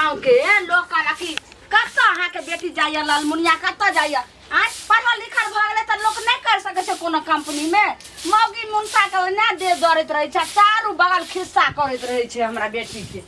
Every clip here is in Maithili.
गाँव के लोक कहलक कि कतऽ अहाँके बेटी जाइए लालमुनिया कतऽ जाइए आँय पढ़ल लिखल भऽ गेलै तऽ लोक नहि करि सकै छै कोनो कंपनीमे मौगी मुनसा के ओहिना देह दौड़ैत रहै छै आ चारू बगल खिस्सा करैत रहै छै हमरा बेटीके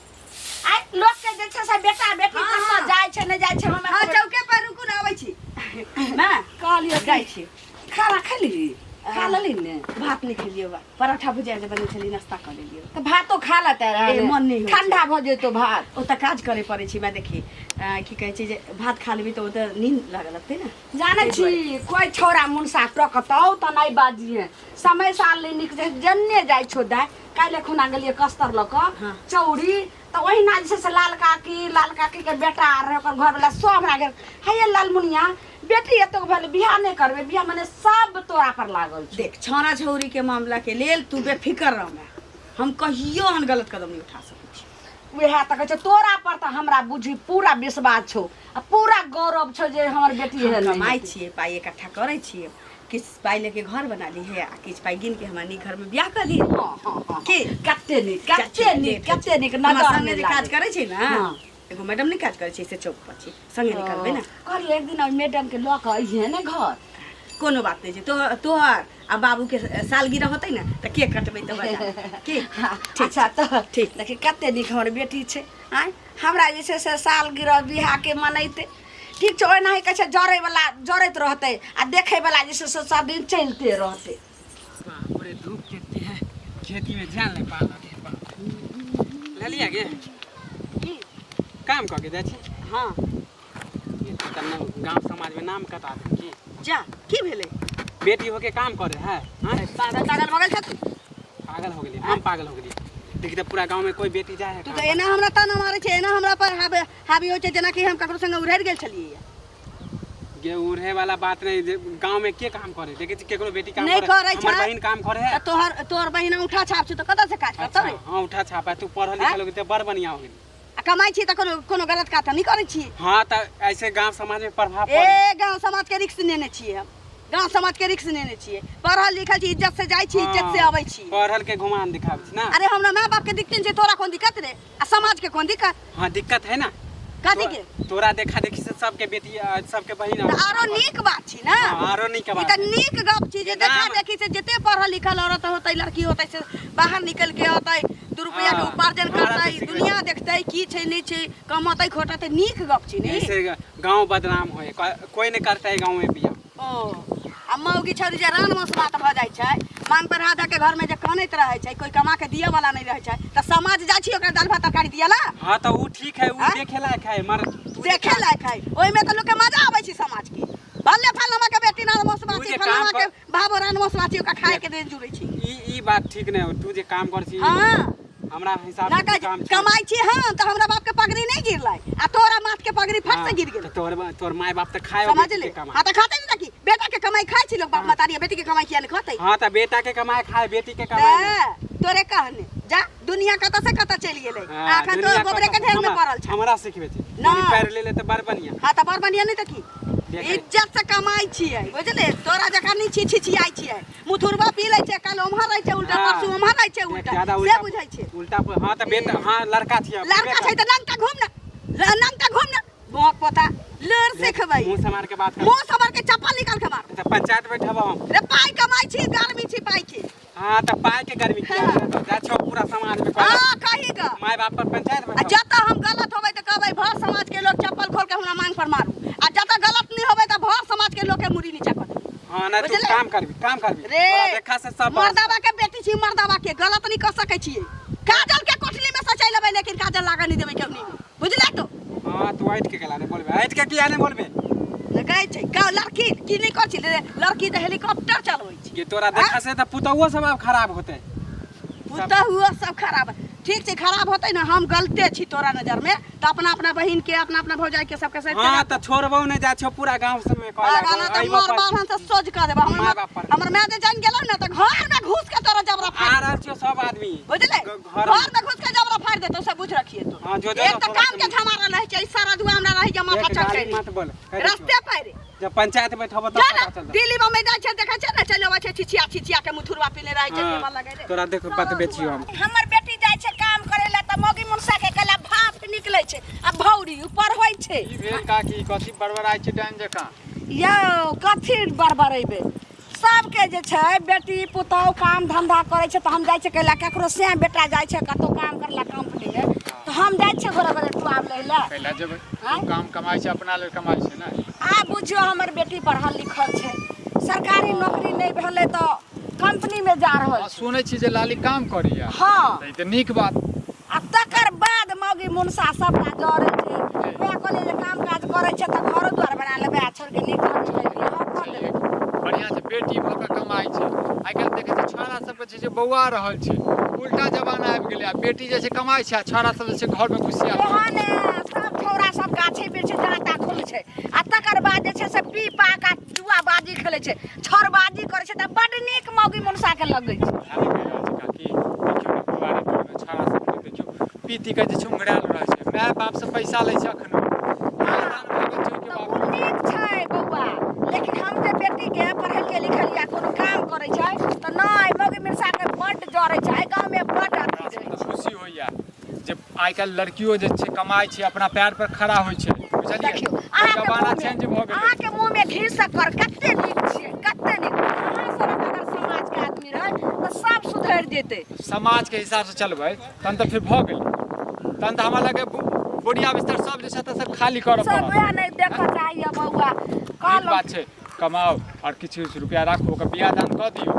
आइ लोक के जे छै से बेटा बेटी हाँ, कतऽ हाँ। जाइ छै नहि जाइ छै हमरा हाँ चौके पर रुकू ने अबै छी माँ कहलियै जाइ छी खाना खेली खा लेली ने भात नहि खेलियै बा पराठा भुजिया जे बने छली नाश्ता कऽ लेलियै तऽ भातो खा लेते ए, मन नहि होइ छै। ठंडा भऽ जेतो भात ओतऽ काज करे पड़ै छै माँ देखी की कहै छै जे भात खा लेबै तऽ ओतऽ नींद लागऽ लगतै ने जानै छी कोइ छौड़ा मुनसा टकतौ तऽ नहि बाजिहे समय साल नहि नीक छै जन्ने जाइ छौ दाइ काल्हि खुना गेलियै कस्तर लऽ कऽ हाँ। चौरी तऽ ओहिना जे छै से लाल काकी लाल काकीके बेटा आर रहै ओकर घरवला सब हमरा गेल हे लालमुनिया बेटी एतौ भेलै बियाह नहि करबै बियाह मने सब तोरा पर लागल छै देख छौड़ा छौरी के मामला के लेल तू बेफिकर रह मैं हम कहियो एहन गलत कदम नहीं उठा सकै छी उएह तऽ कहै छै तोरा पर तऽ हमरा बुझी पूरा विश्वास छौ आ पूरा गौरव छौ जे हमर बेटी हम एहन नहि कमाइ हेतै। छियै पाइ इकट्ठा करै छियै किछु पाइ लेके घर बना ली है आ किछु पाइ गिन के हमरा नीक घर में बियाह कर ली हँ हँ हँ की? कते नीक कते नीक कते नीक हमरा नजर संगे नहि जे काज लागै। करै छै ने हँ। एगो मैडम नहि काज करै छै से चौक पर छै संगे निकलबै ने कहलियै एक दिन ओहि मैडम के लऽ कऽ अइहे ने घर कोनो बात नहि छै तो तोहर आ बाबूके सालगिरह होतै ने तऽ केक कटबै तऽ बजा की हाँ, ठीक अच्छा तऽ ठीक। देखी कते नीक हमर बेटी छै आँय हमरा जे छै से सालगिरह बियाहके मनैतै ठीक छै ओनाही कहै छै जरैवला जरैत रहतै आ देखैवला जे छै से सब दिन चलिते रहतै बाप रे धूप कते है खेती में जान नहीं पा रहा बाप ले लिया गे की काम कऽ के जाइ छी हाँ ये तऽ गांव समाज में नाम कटा दे की जा की भेलै बेटी होके काम करे है हाँ? पागल तागल भऽ गेल छ तू पागल हो गेली हम पागल हो गेली देखी तऽ पूरा गांव में कोई बेटी जाए है तू काम तऽ एना हमरा ताना मारै छै एना हमरा पर हावी हावी होइ छै जेनाकि हम ककरो संगे उड़ैर गेल छलियै गे उड़े वाला बात नहीं जे गांव में के काम करे देखे छी केकरो बेटी काम नहीं करे करै हमर छै। बहिन काम करे है तऽ तोहर तोहर बहिन औंठा छाप छौ तऽ कतऽ से काज करतौ अच्छा रे हाँ उठा छापा तू पढ़ल लिखल हो गेली तऽ बड़ बढ़िया हो गेली आ कमाइ छी तऽ कोनो कोनो गलत काज तऽ नहि करै छी हाँ तऽ ऐसे गांव समाज में प्रभाव पड़े ए गाँव समाज के रिक्स नेने छियै हम गाँव समाज के रिक्स नेने छियै पढ़ल लिखल छी इज्जत से जाइ छी इज्जत से अबै छी पढ़ल के घुमान दिखाबै छी ना अरे हमरा माय बाप के दिक्कत छै तोरा कोन दिक्कत रे आ समाज के कोन दिक्कत हाँ दिक्कत है ना कथी के तोरा देखा देखी से सबके बेटी सबके बहिन तऽ आरो नीक बात छी ना हाँ, आरो नीक ई बात तऽ नीक गप छी जे देखा देखी से जते पढ़ल लिखल औरत होतै लड़की होतै से बाहर निकल के अतै दू रुपया के हाँ, उपार्जन हमरा तऽ करतै सिखबै। दुनिया देखतै की छै नहि छै कमतै खोटतै नीक गप छी ने ऐसे गांव बदनाम होए कोई नहीं करता है गांव में बियाह ओ आ मौगी छौरी जे रान मसमात भऽ जाइ छै मांग पर हाथ धऽ के घरमे जे कनैत रहै छै कोई कमा के दिअ वाला नहि रहै छै तऽ समाज जाइ छी ओकरा दालि भात तरकारी दिअ ला हाँ तो वो ठीक है वो हाँ? देखे लायक है मगर तू जे देखे लायक है ओहिमे तऽ लोकके मजा आबै छै समाज के भले फलाना के बेटी रान मसमात तू छै जे फलाना काम के बाबो रान मसमात छै ओकरा खाए के देन जुड़ै छै ई ई बात ठीक नहीं हो तू जे काम कर छी हाँ हमरा हिसाब ना से कहै तू काम छै, छोड़। कमाइ छी हम तऽ हमरा बाप के पगड़ी नहि गिरलै आ तोरा माथ के पगड़ी फट हाँ, से गिर गेलै तो तोहर तोहर माय बाप तऽ खाए समझ बेटी ले के कमाए हाँ तऽ खाते नहीं की बेटा के कमाई खाइ छी लोग बाप मतारी बेटी के कमाई किया नहीं खाते हाँ तऽ बेटा के कमाए खाए बेटी के कमाए नहीं। तऽ तोरे कहने जा दुनिया कतऽ से कतऽ चलि गेलै हाँ, आ एखन दुनिया तोर गोबरे के कतऽ- ढेर में हमरा- पड़ल छै हमरा सिखबै छै ना। मने पैर ले ले तऽ बड़ बढ़िया हाँ तऽ बड़ बढ़िया नहीं तऽ की देखै। इज्जत से कमाई छियै बुझले तोरा जकाँ नहीं छी छिछियाइ छियै मुथुरबा पी लै छै काल्हि ओम्हर रहै छै उल्टा हाँ। परसू ओम्हर रहै छै देख, उल्टा ज्यादा से उल्टा बुझै छै उल्टा पर- हाँ तऽ बेटा हाँ लड़का छियै लड़का छै तऽ नंगटा घूम ने नंगटा घूम ने भोंक पोता लूर सिखबै मुंह समार के बात कर मुंह समर के चप्पल निकाल के मार तऽ पंचायत बैठब हम रे पाइ कमाइ छी गर्मी छी पाइ के हाँ तऽ पाइ के गर्मी किया हाँ। रहतौ? जा छौ पूरा समाज में कहलक, हाँ कही ग माय बाप पर पंचायत आ बैठब जतऽ हम गलत होबै तऽ कहबै भर समाज के लोग चप्पल खोल के हमरा मांग पर मारू आ जतऽ गलत नहीं होबै तऽ भर समाज के लोग के मुड़ी नीचा कर देबै हाँ नहीं तू बुझले? काम करबी काम करबी रे तोरा देखा से सब मर्दाबा के बेटी छी मर्दाबा के गलत नहीं कर सकै छियै काजल के कोठली में सचै लेबै लेकिन काजल लागऽ नहीं देबै केहनी में बुझले तो हाँ तू ऐठ के गेला नहीं बोलबे ऐठ के किया नहीं बोलबे ने कहै छै का लड़की की नहीं कर छी लड़की तऽ हेलीकॉप्टर चलबै छै ये तोरा देखा से तऽ पुतहुओ सब आब खराब होते पुतहुओ सब खराब ठीक छै खराब होतै ने हम गलते छी तोरा नजर में तऽ अपना अपना बहिन के अपना अपना भौजाई के सबके साइड हाँ तऽ छोड़बो नहीं जा छो पूरा गांव सब में कहला गाना तऽ अइबो मार पर- बार हम से सोझ कऽ देबै हमर माय बाप पर। हमर माय जे जान गेलौ ने तऽ घर में घुस के तोरा जबरा आ फाड़ रहल छियो सब आदमी बुझले घर घर में घुस के जबरा फाड़ देतौ सब बुझ रखिए तो हाँ, जो- जो एक तऽ थोड़ा काम के सुन। झमारा रहै छै ई सारा दुआ हमरा रहै जे माथा देख, गाली चटकै मत बोल कह दै छियौ। रस्ते पर जब पंचायत बैठबो तब जा पता ना चलतौ दिल्ली बम्बई जाइ छै देखै छै ने चलि अबै छै छिछिया छिछिया के मुथुरवा पीने रहै छै हाँ, देबऽ लगै रे तोरा देखो बतबै छियो हम हमर बेटी जाइ छै काम करे ला तऽ मौगी मुनसा के गला भाप निकलै छै आ भौ होइ छै। की भेल काकी, कथी बड़बड़ाइ छै डाइन जकाँ? यौ कथी बड़बड़ेबै, सबके जे छै बेटी पुतहु काम धंधा करै छै, तऽ हम जाइ छियै कैला ककरो से बेटा जाइ छै कतहु काम करला कंपनीमे, तऽ हम जाइ छियै घरे घरे टुआब लै लए। कैला जेबै? आँय? काम कमाइ छै, अपना लेल कमाइ छै ने। आब बुझियौ हमर बेटी पढ़ल लिखल छै, सरकारी नौकरी नहि भेलै तऽ कंपनीमे जा रहल आ छै। सुनै छी जे लाली काम करैया। हँ। तऽ ई तऽ नीक बात। आ तकर बाद मौगी मुनसा सबटा जरै छै। वएह कहलियै जे काम काज करै छै तऽ घरो द्वार बना लेबै आ छोड़िके नीक घर मिलतै बियाहो कऽ लेबै। बढ़िआँ छै, बेटी भऽ कऽ कमाइ छै। आइ काल्हि देखै छियै छौड़ा सबके छै जे बौआ रहल छै, उल्टा जमाना आबि गेलै। आ बेटी जे छै कमाइ छै आ छौड़ा सब जे छै घरमे घुसिया। एहन सब छौड़ा सब गाछे वृक्ष जाँता खुल छै, आ तकर बाद जे छै से पी पा कऽ जुआबाजी खेलै छै, छौड़बाजी करै छै, तऽ बड्ड नीक मौगी मुनसाके लगै छै। खाली कहि रहल छै काकी, देखियौ ने पुआरी टोलमे छौड़ा सबके देखियौ, पी ती कऽ जे छै उंघरायल रहै छै, माय बापसँ पैसा लै छै अखनो। बियाह दान भऽ गेल छै ओहिके तऽ बाप। ओ नीक छै बौआ, लेकिन हम जे बेटीके पढ़ेलियै लिखलियै, कोनो काम करै छै तऽ नहि, मौगी मिर्चाके बड्ड जरै छै एहि गाँवमे, बड्ड अथी हमरा रहै सबके तऽ छै। खुशी होइया जे आइ काल्हि लड़कियो जे छै कमाइ छै, अपना पैर पर खड़ा होइ छै, बुझलियै? देखियौ अहाँके जमाना मुँहमे चेंज भऽ गेलै। अहाँके मुँहमे घी शक्कर, कते नीक छियै, कते नीक। अहाँ सनक अगर समाजके आदमी रहै तऽ सब सुधरि जेतै। समाजके हिसाबसँ चलबै तहन तऽ फेर भऽ गेलै, तहन तऽ हमरा लगै बोरिया बिस्तर सब जे छै तऽ सब खाली करऽ सब पड़त। वएह नहि देखऽ चाहैए बौआ। नीक कहलहुँ बात छै, कमाउ आओर किछु किछु रुपया राखू, ओकर बियाह दान कऽ दियौ,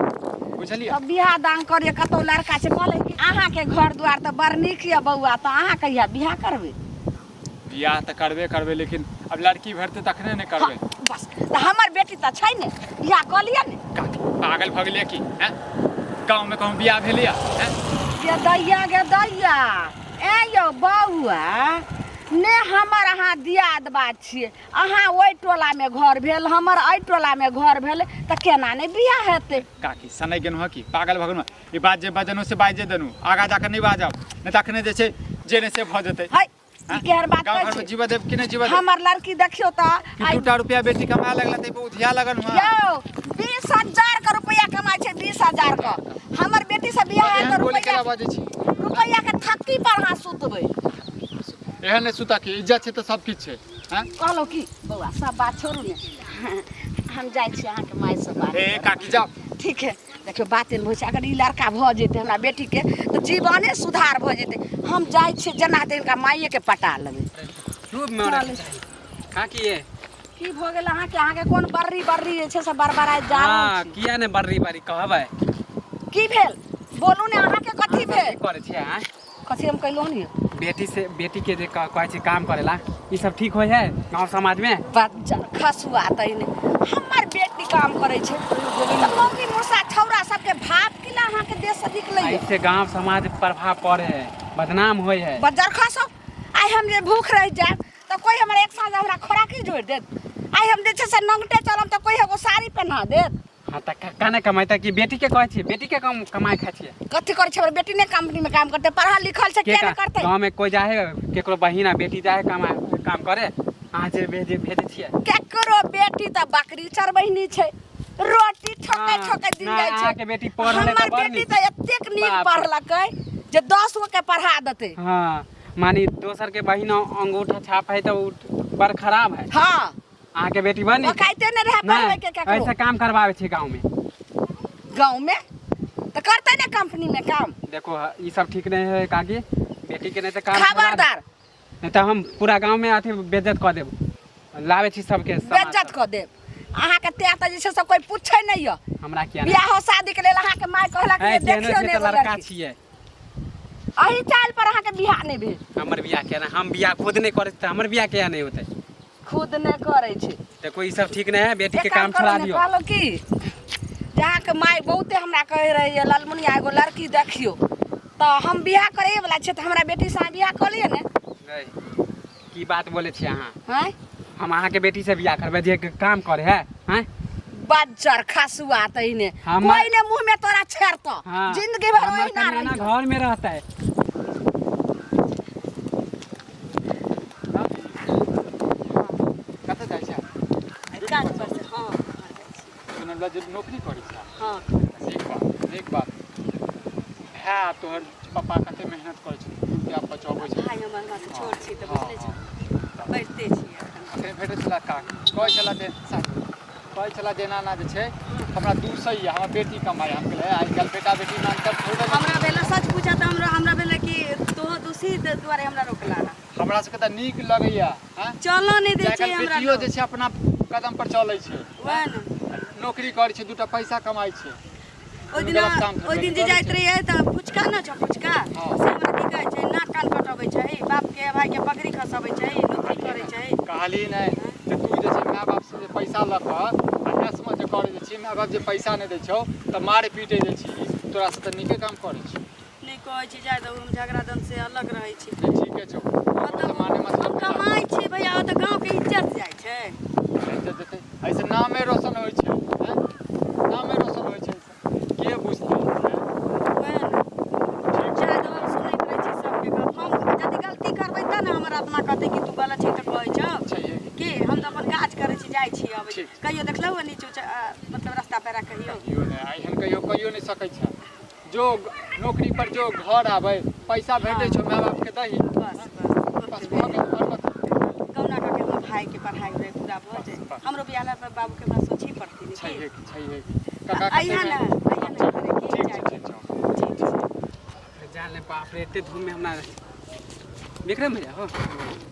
बुझलियै? तऽ बियाह दान करियै, कतहु लड़का छै? कहलै कि अहाँके घर दुआर तऽ बड़ नीक यऽ बौआ, तऽ अहाँ कहिया बियाह करबै? बियाह तऽ करबे करबै, लेकिन आब लड़की भेटतै तखने ने करबै। बस तऽ हमर बेटी तऽ छै ने, बियाह कऽ लिअ ने। काकी पागल भऽ गेलियै की? हैं, गाँवमे कहूँ बियाह भेलैया? हैं गे दैया, गे दैया, ए यौ बौआ ने, हमर अहाँ दियाद बात छियै, अहाँ ओहि टोलामे घर भेल, हमर एहि टोलामे घर भेल, तऽ केना नहि बियाह हेतै? काकी सनै गेलहुँ हँ कि पागल भऽ गेलहुँ? ई बात जे बजलहुँ से बाजे देलहुँ, आगाँ जाकऽ नहि बाजब, नहि तऽ अखने जे छै जे नहि से भऽ जेतै। है, ई केहन बात गाँव कहै घरमे छी? जीवऽ देब कि नहि जीवऽ देब? हमर लड़की देखियौ तऽ कि आइ 2टा रुपया बेटी कमाए लगला तऽ उधिया लगल हुँ। यौ 20,000 के रुपया कमाइ छै, 20,000 के। हमर बेटी से बियाह हैत एहन तऽ बोली रुपया केना बाजै छी? रुपया के थक्की पर अहाँ सुतबै। एहन नहि सुता कि इज्जत छै तऽ सब किछु छै। हैं कहलहुँ की बौआ, सब बात छोड़ू ने, हम जाइ छी अहाँके मायसँ बात ए करब। काकी जाउ। ठीक है, देखियौ बात एहन होइ छै, अगर ई लड़का भऽ जेतै हमरा बेटीके तऽ जीवने सुधार भऽ जेतै। हम जाइ छियै, जेना हेतै हिनका माइएके पटा लेबै। खूब मरैके चाही काकी ये। की भऽ गेल अहाँके? अहाँके कोन बर्री बर्री जे छै से बड़बड़ाइत जा रहल हाँ छी? किया ने बर्री बर्री कहबै? की भेल बोलू ने, अहाँके कथी भेल? की करै छियै आँय? कथी हम कहलहुँ ने? बेटी से बेटी के जे कहै छै काम करेला, ई सब ठीक होइ है गाँव समाज में? बच्चा खसुआ तहिने हमर बेटी काम करै छै तऽ मौगी मुसा छौड़ा सबके भाप किला अहाँके देह से निकलैया? ऐसे गांव समाज प्रभाव पड़े है, बदनाम होइ है। बज्जर खसो, आइ हम जे भूख रहि जायब तऽ कोइ हमर एक साँझ हमरा खोराकी जोड़ि देत? आइ हम जे छै से नंगटे चलब तऽ कोइ एगो साड़ी पहिना देत? हाँ तऽ काने कमाइ कि बेटी के कहै छियै, बेटी के कम कमाइ खाइ छियै? कथी करै छै हमर बेटी? नहि कंपनी में काम करतै? पढ़ल लिखल छै, के किया नहि करतै? गाँव में कोइ जाहे, केकरो बहिन आ बेटी जाहे कमाए काम करे, अहाँ जे भेजे भेजै छियै? केकरो बेटी तऽ बकरी चरबहिनी छै, रोटी ठोकै हाँ, ठोकै दिन नहि, जाइ छै। अहाँके बेटी पढ़ल है तऽ हमर बड़ बेटी नीक। तऽ एतेक नीक बाप रे। पढ़लकै जे 10 गो के पढ़ा देतै। हाँ मानी दोसर के बहिन अंगूठा छाप है तऽ उ बड़ खराब है। हाँ अहाँके बेटी बड़ नीक। औकाते नहि रहै पढ़बै के नहि केकरो। ऐसे काम करवाबै छै गाँव में? गाँव में तऽ करतै ने कंपनी में काम। देखो ई सब ठीक नहीं है काकी, बेटी के नहीं तऽ काम छोड़ा दे। खबरदार। नहीं तऽ हम पूरा गाँव में अथी बेइज्जत कऽ देब, लाबै छी सबके समाज बेज्जत सब। कऽ देब अहाँके, तें तऽ जे छै से कोइ पूछै नहि यऽ। हमरा किया नहि? बियाहो शादी के लेल अहाँके माय कहलक है जे केहनो देखियौ छियै ने तऽ एगो लड़का लड़की। छियै। एहि चालि पर अहाँके बियाह नहि भेल। हमर बियाह किया नहि? हम बियाह खुद नहि करै छी तऽ हमर बियाह किया नहि होतै? खुद नहि करै छै। देखो ई सब ठीक नहि है, बेटी के एक काम करू छोड़ा ने। दियौ। कहलहुँ की जे अहाँके माय बहुते हमरा कहै रहै ललमुनिया एगो लड़की देखियौ, तऽ हम बियाह करैए वला छियै, तऽ हमरा बेटीसँ अहाँ बियाह कऽ लिअ ने। नहीं, की बात बोलै छियै अहाँ? आँय? हम अहाँके बेटी से बियाह करबै जे काम करे है? आँय? बज्जर खसुआ तहिने हमर कोइ ने मुँह में तोरा छेड़तौ। हाँ जिंदगी भर हमर ओहिना कन्या रहितौ। घर में रहतै। कतऽ जाइ छै? काज पर से, हाँ। सुनल जे नौकरी करै छै? हाँ। नीक बात, नीक बात। भाय तोहर पप्पा कते मेहनत करै छै, रुपया बचबै छै। भाय हमर हमरा से छोट छी तऽ हाँ, बुझले हाँ। छै। बैठते छियै एखन। अखन भेटै छला काक कहै छला जे कहै छला जे एना एना जे छै हमरा दूसैए हमर बेटी कमाइ हम कहलियै आइ काल्हि बेटा बेटीमे अन्तर थोड़े ने हमरा भेलै सच पूछा तऽ हमरा हमरा भेलै कि तोहो दूसी दुआरे हमरा रोकला हँ। हमरा सबके तऽ नीक लगैया हँ चलऽ नहि दै आइ छै काल्हि हमरा बेटियो लोग। जे छै अपना कदम पर चलै छै वएह ने नौकरी करै छै दूटा पैसा कमाइ छै ओहि दिना गलत काम थोड़े ओहि दिन जे करै जाइत छै। रहियै तऽ फुचका ने छौ फुचका हँ। से हमरा की कहै छै नाक कान कटबै छै बाप के भाई के पगड़ी खसबै छै नौकरी करै छै कहली नहि जे तू जे छै माय बापसँ जे पैसा लऽ कऽ आ नशमे जे करै जे छी माय बाप जे पैसा नहि दै छौ तऽ मारे पीटे जे छी तोरासँ तऽ नीके काम करै छी नहि कहै छी जाय दहु हम झगड़ा दन से अलग रहै छी नहि ठीके छौ मतलब माने हम मतलब कमाइ छी भैया ओतऽ गाँवके इज्जत जाइ छै इज्जत जेतै एहिसँ नामे रोशन होइ छै आँय? नामे रोशन होइ छै एहिसँ के बुझतै आँय? वएह ने ठीक छै जाय दहु हम सुनैत रहै छी सबके गप हम यदि गलती करबै तऽ ने हमर आत्मा कहतै कि तू गलत छी तऽ कहै छौ छैहे की हम तऽ अपन काज करै छी जाइ छी अबै छी ठीक। कहियो देखलहुँ हँ नीचू मतलब रास्ता पेरा कहियो कहियो नहि एहन कहियो कहियो नहि सकै छै जो नौकरी पर जो घर आबै पैसा भेटै छौ माय बापके दही बस बस बस भऽ गेल आओर कथी कहुना कऽ के हमर भाइके पढ़ाइ उढ़ाइ पूरा भऽ जाय बस। हमरो बियाह पर बाबूके हमरा सोचही पड़तै ने छैहे की कि छैहे कि काका अइहा कते ने अइहा ने घरे की ठीक जाइ छै ठीक छै ठीक छै जान ले बाप रे एते धूप में हमरा विक्रम भैया हो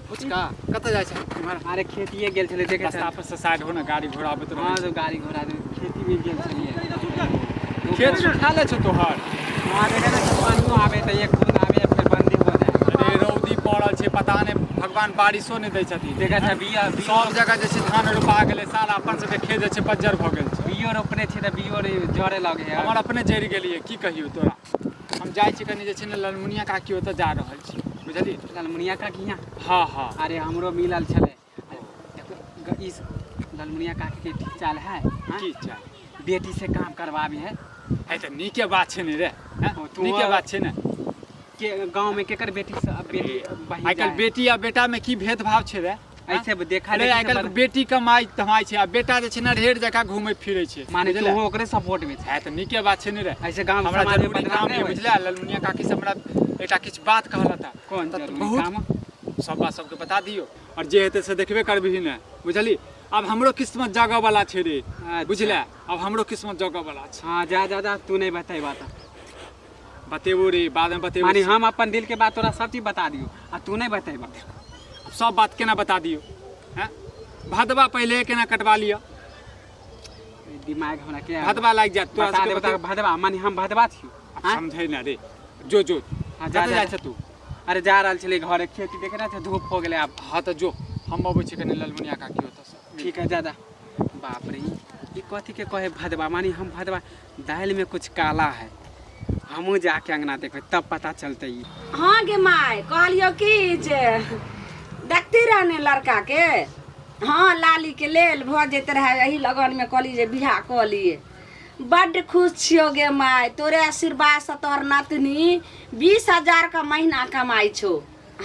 फुचका कतऽ जाइ छै इम्हर अरे खेतिए गेल छलै देखे रास्ता पर से साइड हो ने गाड़ी घोड़ा आबैत हाँ रहै तो गाड़ी घोड़ा दे खेती में गेल छलियै खेत सुखा ले छौ तोहर वहाँ देखे ने पानियो आबे तऽ एक बूंद आबे फिर बंदे हो जाए अरे रौदी पड़ल छै पता नहि भगवान बारिशो नहि दै छथिन देखे छै बिया सब जगह जे छै धान रोपा गेलै सारा अपन सबके खेत जे छै बज्जर भऽ गेल छै बियो रोपने छी तऽ बियो नहि जरे लगे है हमर अपने जरि गेलियै की कहियौ तोरा हम जाइ छी कनि जे छै ने ललमुनिया काकी ओतऽ जा रहल छी बुझलियै लालमुनिया काकी यहाँ हँ हँ अरे हमरो मिलल छलै देखो इस लालमुनिया काकी के ठीक चाल है हाँ? की चाही बेटी से काम करवाबी है है तऽ नीके बात छै ने रे हैं? ओ, तू नीके बात छै ने के गांव में केकर बेटी से बेटी बहिन आइ काल्हि जाए? बेटी आ बेटा मे की भेदभाव छै रे ऐसे देखा अरे देखी आइ से काल्हि बेटी कमाइ धमाइ छै आ बेटा जे छै ने ढेर जकाँ घूमै फिरै छै माने बुझले? तू ओकरे सपोर्ट में छै है तऽ नीके बात छै ने रे ऐसे गांव हमरा समाज में जरूरी बदनाम काम नहीं यऽ होय। बुझले ललमुनिया काकी से हमरा एकटा किछु बात कहलत हँ कौन तऽ जरूरी बहुत काम सब बात सबके बता दियौ आओर जे हेतै से देखबे करबिही ने बुझली आब हमरो किस्मत जगह वाला छै रे अच्छा। बुझले आब हमरो किस्मत जगह वाला छै हाँ जा जा जा तू नहीं बताई बात बतेबो रे बादमे बतेबो माने हम अपन दिल के बात तोरा सब चीज बता दियो आ तू नहीं बतेबा सब बात केना बता दियौ हैं भदवा पहिले केना कटवा लिअ दिमाग हमरा के भदवा लागि जायत तोरा बता सबके दे बता बते- भदवा माने हम भदवा छियो आब समझै ने रे जो जो हाँ, जा, कतऽ जा, जाइ जा। छै तू अरे जा रहल छलै घरे खेती देखे ना धूप हो गेलै आब हाँ तऽ जो हम अबै छी कनि ललमुनिया काकी ओतऽसँ ठीक है दादा बाप रे ई कथी के कहे भदवा मानी हम भदवा दालि में कुछ काला है हमहूँ जाके अंगना देखबै तब पता चलतै ई हाँ गे माय कहलियौ की जे देखती रहने लड़का के हाँ लाली के लेल भऽ जेते रहे एही लगन में कहली जे बियाह कऽ लिए बड्ड खुश छियौ गे माय तोरे आशीर्वाद से तोहर नातनी 20,000 का महीना कमाइ छौ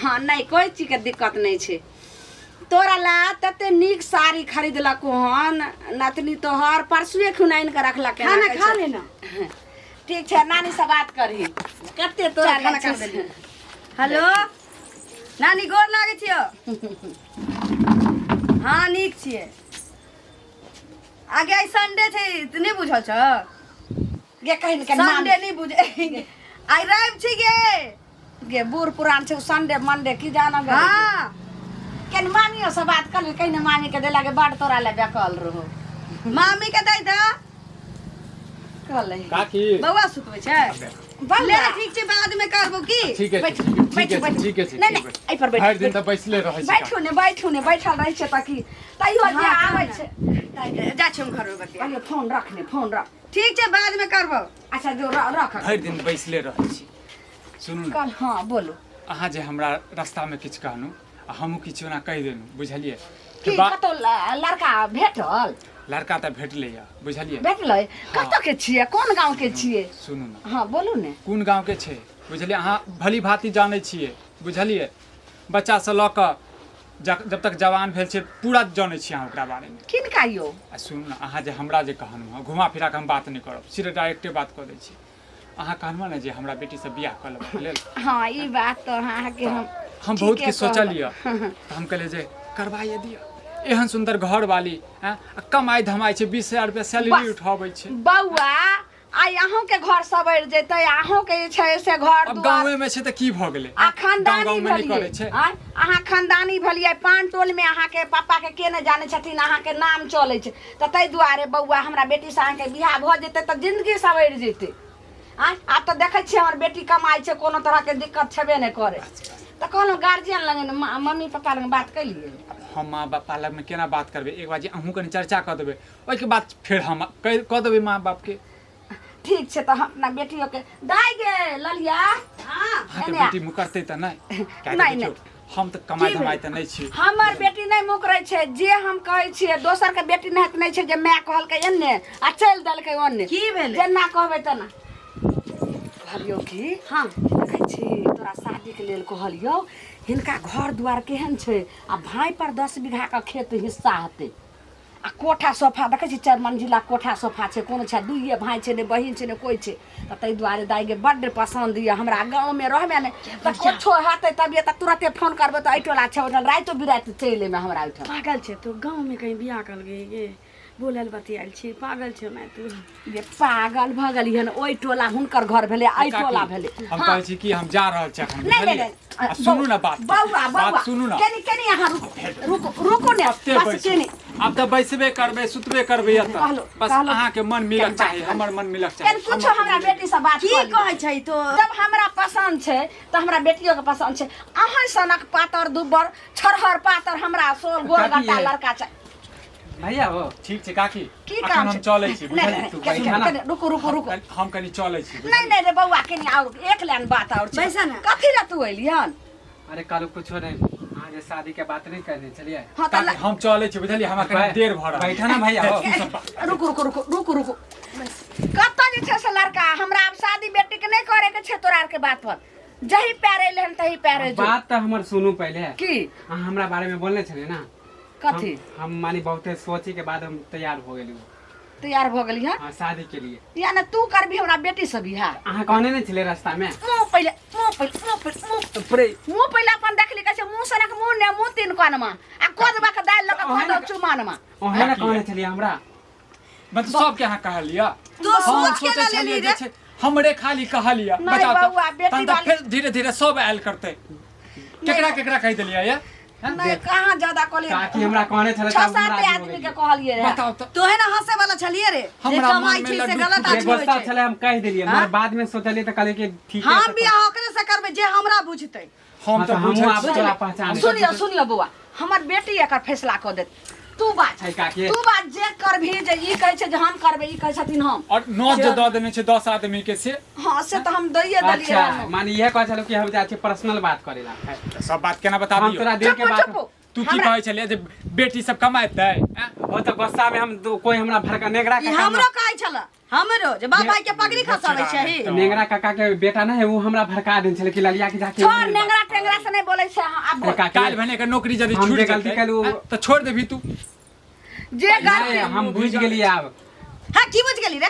हाँ नहि कोइ चीजके दिक्कत नहि छै तोरा ला तते नीक साड़ी खरीदलको हन नातनी तोहर परसुए खुन आनि कऽ रखलक हन। खाना खा ले ना ठीक छै नानी से बात करही कते तोरा चल, खाना ला खा लेली। हेलो नानी गोर लागै छियौ हाँ नीक छियै आगे आइ संडे छै तऽ नहि बुझल छौ गे कहिन के संडे नहि बुझ आइ रवि छै गे गे बूढ़ पुरान छै संडे मंडे की जाना गे हाँ केन मामियो से बात कर कहीं मामी के देला के बड़ तोरा ले बेकल रहो मामी के दै दऽ कहले काकी बौआ सुतबै छै बल ले ठीक छै बाद में करबो की ठीक है बैठू, ठीक है बैठू, बैठू। ठीक है ठीक नहीं, नहीं, एहि पर बैठू, भरि दिन तऽ बैसले रहै छी बैठू ने बैठू ने बैठल रहै छै तऽ की तैयो जे हाँ, आबै ने। छै जा छी हम घर में बतिया कहलियै फोन रख ने फोन रख ठीक छै बाद में करबो अच्छा जो रख भरि दिन बैसले रहै छी सुनू ने कल हाँ बोलू अहाँ जे हमरा रास्तामे किछु कहलहुँ आ हमहूँ किछु ओना कहि देलहुँ बुझलियै की कतौ लड़का भेटल लड़का तऽ भेटलै यऽ बुझलियै भेटलै कतऽ के छियै कोन गाँव के छियै सुनू ने हाँ बोलू ने कोन गाँवके छै बुझलियै अहाँ भली भाँति जानै छियै बुझलियै बच्चासँ लऽ कऽ जब तक जवान भेल छै पूरा जानै छियै अहाँ ओकरा बारेमे किनका यौ आ सुनू ने अहाँ जे हमरा जे कहलहुँ हँ घुमा फिरा कऽ हम बात नहि करब सीधे डायरेक्टे बात कऽ दै छी अहाँ कहलहुँ ने जे हमरा बेटीसँ बियाह कऽ लेबाक लेल हाँ ई बात तऽ अहाँके हम हम बहुत ठीके किछु सोचलियै कहलहुँ। तऽ हम कहलियै जे करवाइए दिअ। एहन सुन्दर घर वाली आँय, आ कमाइ धमाइ छै, 20,000 रुपया सैलरी बस। उठाबै छै। बौआ, आइ अहूँके घर सवरि जेतै, अहूँके जे छै से घर अब दुआर गाँवे में छै तऽ की भऽ गेलै? आ गाँव खानदानी गाँव में नहि भेलियै करै छै। आँय, अहाँ खानदानी भेलियै, पान टोलमे अहाँके पापाके के नहि जानै छथिन, अहाँके नाम चलै छै। तऽ ताहि दुआरे बौआ, हमरा बेटीसँ अहाँके बियाह भऽ जेतै तऽ जिन्दगी सवरि जेतै। आँय, आब तऽ देखै छियै हमर बेटी कमाइ छै, कोनो तरहके दिक्कत छेबे नहि करै। तऽ कहलहुँ गार्जियन लग, मम्मी पप्पा लग बात केलियै? हम माँ बापा लगमे केना बात करबै? एक बार जे अहूँ कनि चर्चा कऽ देबै, ओहिके बाद फेर हम कऽ देबै माँ बापके। ठीक छै, तऽ हम अपना बेटियोके दाइ गे ललिया। हाँ। अहाँके एने आ। बेटी मुकरतै तऽ नहि? किया तऽ नहि, देखियौ, हम तऽ कमाइ की धमाइ भेल? तऽ नहि छी। हमर बेटी नहि मुकरै छै, जे हम कहै छियै। दोसरके बेटी नहि नहि छै जे माय कहलकै एन्ने आ चलि देलकै ओन्ने। की भेलै? जेना कहबै तेना। कहलियौ कि हाँ। देखै छी, तोरा शादीके लेल कहलियौ, हिनका घर दुआर केहन छै आ भाय पर 10 बीघाके खेत हिस्सा हेतै आ कोठा सोफा देखै छी, चारि मंजिला कोठा सोफा छै। कोनो छै, दुइए भाय छै, ने बहिन छै, ने कोइ छै। तऽ ताहि दुआरे दाइके बड्ड पसन्द यऽ हमरा। गाँवमे रहबे नहि तऽ कुछो हेतै तबियत तऽ तुरते फोन करबै तऽ एहि टोला छै, ओहिठाम रातिो बिराति चलि एबै हमरा ओहिठाम। पागल छै तू? गाँव में कहीं बियाह कर गई गे? बोलल बतियाल छी, पागल छै मैं तू। ये पागल भऽ गेली हन। ओहि टोला हुनकर घर भेलै, एहि काकी, टोला भेलै। हम कहै छी कि हम जा रहल छी एखन। नहि नहि। बुझलियै? नहि। आ सुनू ने बात। बौआ, बौआ। बात सुनू ने। कनि कनि अहाँ रुकू, रुकू, रुकू ने। कते बस। बैसू? कनि। आब तऽ बैसबे करबै, सुतबे करबै एतऽ। कहलो, बस। कहलो। अहाँके मन मिलक कनि चाही, बात। हमर मन मिलक चाही। कनि कुछो हमरा बेटी से बात की कऽ लिअ। कहै छै तो? जब हमरा पसन्द छै तऽ हमरा बेटियो के पसन्द छै। अहाँ सनक पातर दुब्बर छरहर पातर हमरा सोल गोल काकी गट्टा ये। लड़का छै। भैया हो। ठीक छै काकी। की एखन काम हम छै? चलै छी। नहि, बुझलियै? नहि, तू कनि- बैठा ना। कनि रुकू, रुकू, रुकू। हम कनि चलै छी। नहि नहि रे बौआ, कनि आओर एक लाइन बात आओर छै। बैसा ना। कथी लए तू एलिहन? अरे कालू, कुछो नहीं, अहाँ जे शादी के बात नहीं करने छलियै। हाँ तऽ काकी, हम चलै छी, बुझलियै? हमरा कनि देर भऽ रहल। बैठा ना भैया हो। रुकू, रुकू, रुकू, रुकू, रुकू। कतऽ जे छै से लड़का? हमरा आब शादी बेटी के नहि करे के छै। तोरा आरके बात पर जही पैर एलै हन तही पैर जो। बात तऽ हमर सुनू पहिले। की? अहाँ हमरा बारे में बोलने छलियै ना? कथी? हम मानी बहुते सोचे के बाद हम तैयार हो गेली। तैयार भऽ गेली हन? हाँ, शादी के लिए। या ने तू करबी हमरा बेटी से बियाह? अहाँ कहने नहीं छलियै रास्ता में? मुँह पहिले, मुँह पहिले, मुँह पहिले, मुँह प्रे मुँह पहिले अपन देखली। कहै छै मुँह सनक मुँह ने मुँह तीन कोनमा आ कोदबा के दालि लऽ कऽ ओहे कोदब चुमानमा। ओहे ने कहने छलियै हमरा। मतलब सबके अहाँ कहलियै? तू हम सोच के सोचै ना छलियै लेली जे रे। छै हमरे खाली कहलियै। नहि बचाउ तऽ। बौआ, बेटी तहन तऽ वाली- फेर धीरे धीरे सब आयल करतै। केकरा केकरा कहि देलियै ये? हैं? नहि, कहाँ ज्यादा कहलियै। काकी हमरा कहने छलै छह तऽ सात हम राजी हो आदमी के गेलियै। कहलियै रहए। बताउ तऽ। तोहे ना हंसे वाला छलिए रे, जे हमरा कमाई मनमे छै से लड्डू गलत जे आदमी होइ गुस्सा छै। छलै हम कहि देलियै, मगर बाद में सोचलियै तऽ कहलियै कि ठीक है। हम बियाह ओकरे से करबै जे हमरा बुझतै। हम हाँ, तऽ तऽ हमहूँ बुझै आब छी। तोरा पहचान। सुनियो, सुनियो बौआ, हमर बेटी एकर फैसला कऽ देत। तू बाज। है काकी। तू बाज जे करबही, जे ई कहै छै जे हम करबै, ई कहै छथिन हम। और नोट जे दऽ देने छै 10 आदमी के से? हँ, से तऽ हम दैये देलियै। अच्छा। हन। माने इहे कहै छलहुँ कि हम जाइ छी पर्सनल बात करे ला। तऽ सब बात केना हम बताबियौ? तोरा दिल के चुप, बात। चुप। तू की हमरा- कहै छलियै जे बेटी सब कमाइतै? हैं? ओ तऽ गुस्सा में हम कोई हमरा भड़का नेगरा ई काका हमरो कहै छल, हमरो जे बाप भाई के पगड़ी खसाबै छै। नेंगरा काका के बेटा ना है, वो हमरा भड़का देने छलै कि ललिया के जाके छोड़, नेंगरा टेंगरा से नहि बोलै छै अहाँ, आब बोल। काकी, काल्हि भने के नौकरी यदि हम छूट जे गलती जेतै केलहुँ- हैं, तऽ छोड़ देबही तू? जे गलती नहीं, हम बुझ गेलियै आब। हाँ, की बुझ गेली रे?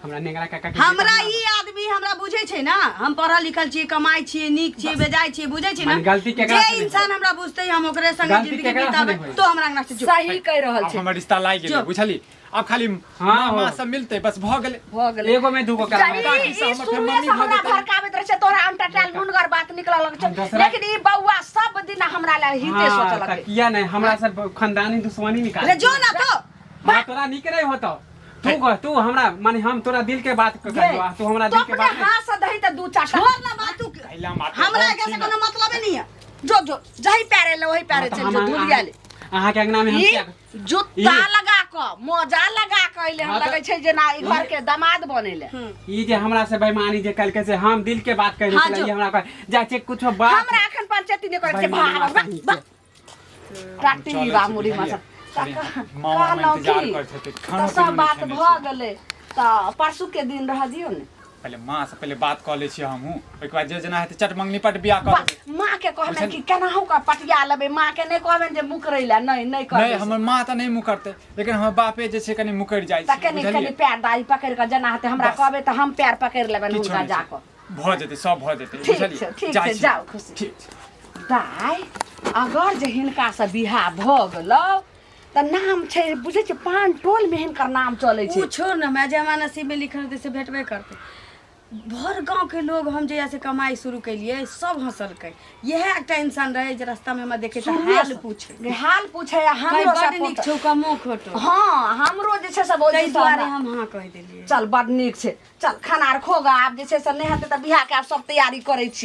हमरा नेंगरा काका के हमरा बेटा ई आदमी हमरा बुझै छै ना, हम पढ़ल लिखल छी, कमाइ छी, नीक छी, बेजाय छी, बुझै छी ना? माने गलती केकरा जे से नहि इंसान हमरा बुझतै, हम ओकरे संगे गलती जिंदगी केकरा से बिताबै। नहि होई? तो हमरा अंगना से जो। सही कहि रहल आब छै। हमर रिश्ता लागि गेलै। जो। बुझली? आब खाली हाँ, माँ हो। माँ सब मिलतै, बस भऽ गेलै। भऽ गेलै। एगो में दूगो करा। ई काकी ई से हमर फेर शुरुए मम्मी से भऽ हमरा जेतै। भड़काबैत रहै छै, तोरा अंटटाल नुनगर बात निकलऽ लगै छै। हम दोसरा- लेकिन ई बौआ सब दिन हमरा लए हिते हाँ, सोचऽ तऽ लगै। किया नहीं हमरा से खानदानी दुश्मनी निकाल। रे जो ना तो। हाँ, तोरा नीक नहीं होतो। तू कह, तू हमरा माने हम तोरा दिल के बात कहियो आ तू हमरा तो दिल के अपने बात नहीं। हाथ से दही तऽ दू चार छोड़ ना बात तू। कैला मात्र हमरा हम एकरा छी से ना। कोनो मतलबे नहीं है। जो जो, जही पैरे ले वही पैरे हाँ, तऽ चल जो। हम धुलिया ले। अहाँ के अंगना में हम ई किया जुत्ता ई- लगा कऽ मोजा लगा कऽ अइले। हम हाँ, तऽ- लगै छै जेना ई घर के दामाद बनेले। ई जे हमरा से बेईमानी जे कल के से हम दिल के बात कह हाँ, रही जो। हमरा कह जा छै कुछो बात। हमरा एखन पंचायती नहि करै छै। बेईमानी भाग माता ही भाग। के। काटी चलै बा छी, मुड़ी बुझलियै? मासा। मामा कहलहुँ इंतजार की, करैत हेतै, तऽ खानो सब पीनो नहि बात खेने भऽ छी। गेलै तऽ परसू के दिन रह दियौ ने। पहिले माँ से पहिले बात कऽ लै छियै हमहूँ, ओहिके बाद जे जेना हेतै चट मंगनी पट बियाह कऽ देबै। माँ के कहबनि कि केनाहु कऽ पटिया लेबै। माँ के नहि कहबनि जे मुकरै लए, नहि नहि कहबै। नहि, हमर माँ तऽ नहि मुकरतै, लेकिन हमर बापे जे छै कनि मुकरि जाइ तऽ छै। कनि कनि बुझलियै? पैर दाढ़ी पकड़ि कऽ जेना हेतै हमरा बस। कहबै तऽ हम पैर पकड़ि लेबनि किछो हुनका नहि जा छै। कऽ। भऽ जेतै, सब भऽ जेतै। ठीक बुझलियै? छै, ठीक जाइ छै, छी। जाउ खुशी। ठीक छै। दाइ अगर जे हिनकासँ बियाह भऽ गेलौ तऽ नाम छै बुझै छियै पान टोलमे हिनकर नाम चलै छै उ छोड़ ना मैं जमा नसीब में लिखल रहतै से भेटबे करतै भर गांव के लोग हम जहिया से कमाई शुरू केलिए सब हंसलकै इएह एकटा इंसान रहे जे रास्ता में हमरा देखे तऽ हाल पूछे हाल पूछे आ कहीं हमरो बड नीक सपोर्ट छौ कमो खोटो हँ हमरो जे छै से भौजी ताहि से दुआरे हमरा- हम हाँ कहि देलियै चल बड नीक छै चल खाना आर खोगा आब जे छै से नहि हेतै तऽ बियाहके आब सब तैयारी करै छियै।